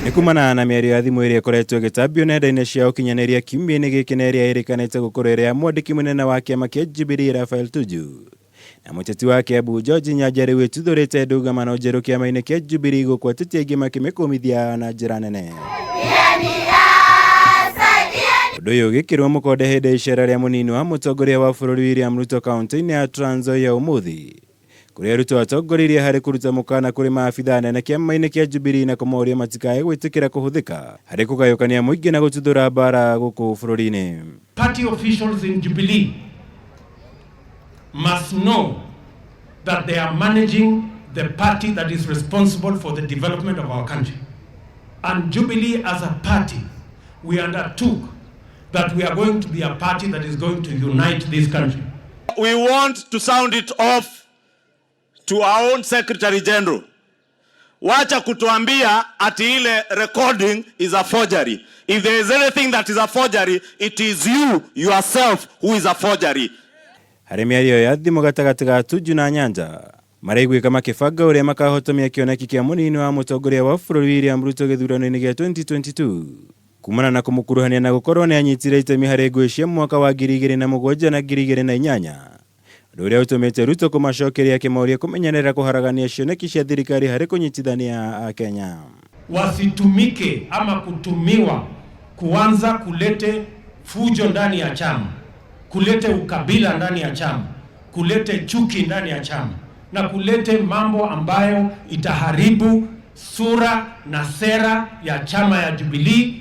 Nĩ kumana na mĩario ya thimũ ĩrĩa ĩkoretwo ĩgĩtambio nenda-inĩ cia ũkinyanĩria kiumia-inĩ gĩkĩ na ĩrĩa ĩrĩkanĩte gũkorwo ĩrĩ ya mwandĩki mũnene wa kĩama kĩa Jubilee Raphael Tuju na mũteti wa Kiambu George Nyanja rĩu ĩtuthũrĩte ndũgamano njerũ kĩama-inĩ kĩa Jubilee gũkũ ateti aingĩ makĩmĩkũmithia na njĩra nene. Ũndũ ũyũ ũgĩkĩrwo mũkonde hĩndĩ ya icera rĩa mũnini wa mũtongoria wa bũrũri William Ruto kaunti-inĩ ya Trans Nzoia ũmũthĩ kũrĩa Ruto atongoririe harĩ kũruta mũkana kũrĩ maabithaa anene kĩama-inĩ kĩa Jubilee na kũmoria matikae gwĩtĩkĩra kũhũthĩka harĩ kũgayũkania mũingĩ na gũtuthũra mbara gũkũ bũrũri-inĩ. Party officials in Jubilee must know that they are managing the party that is responsible for the development of our country. And Jubilee as a party, we undertook that we are going to be a party that is going to unite this country. We want to sound it off to our own Secretary General. Wacha kutuambia ati ile recording is a forgery. If there is anything that is a forgery, it is you yourself who is a forgery. Harĩ mĩario ya thimũ gatagatĩ ga Tuju na Nyanja, maraiguĩka makĩbanga ũrĩa makahotomia kĩoneki kĩa mũnini wa mũtongoria wa bũrũri William Ruto gĩthurano-inĩ gĩa 2022 kumana na kũmũkuruhania na gũkorwo nĩ anyitire itemi harĩ ngũĩ cia mwaka wa 2007 na 2008, ũndũ ũrĩa ũtũmĩte Ruto kũmacokeria akĩmoria kũmenyanĩra kũharagania cioneki cia thirikari harĩ kũnyitithania Akenya. Wasitumike ama kutumiwa kuanza kulete fujo ndani ya chama, kulete ukabila ndani ya chama, kulete chuki ndani ya chama na kulete mambo ambayo itaharibu sura na sera ya chama ya Jubilee.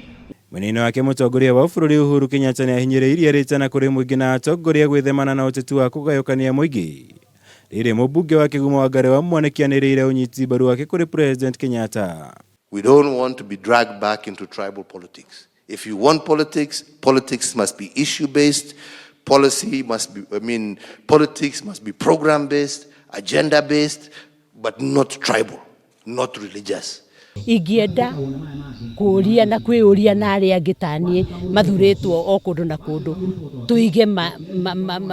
Mwena-inĩ wake mũtongoria wa bũrũri Uhuru Kenyatta nĩ ahinyĩrĩirie rĩtana kũrĩ mũingĩ na atongoria gwĩthemana na ũteti wa kũgayũkania mũingĩ. Rĩrĩ mũmbunge wa Kĩgumo Wangari wa Mwaniki anĩrĩire ũnyiti mbaru wake kũrĩ President Kenyatta. We don't want to be dragged back into tribal politics. If you want politics, politics must be issue based, policy must be, I mean, politics must be program based, agenda based, but not tribal, not religious. Ingĩenda kũria na kwĩyũria na arĩa angĩ ta niĩ mathurĩtwo o kũndũ na kũndũ, tũige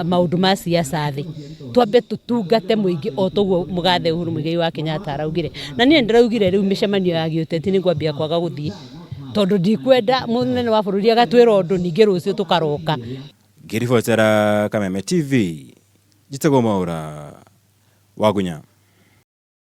maũndũ ma siasa thĩ, twambe tũtungate mũingĩ o toguo mũgathe Uhuru Muigai wa Kenyatta araugire. Na niĩ ndĩraugire rĩu mĩcemanio ya gĩũteti nĩ ngwambia kwaga gũthiĩ, tondũ ndikwenda mũnene wa bũrũri agatwĩra ũndũ ningĩ rũciũ tũkaroka. Ngĩribotera Kameme TV, njĩtagwo Mwaũra Wagunya.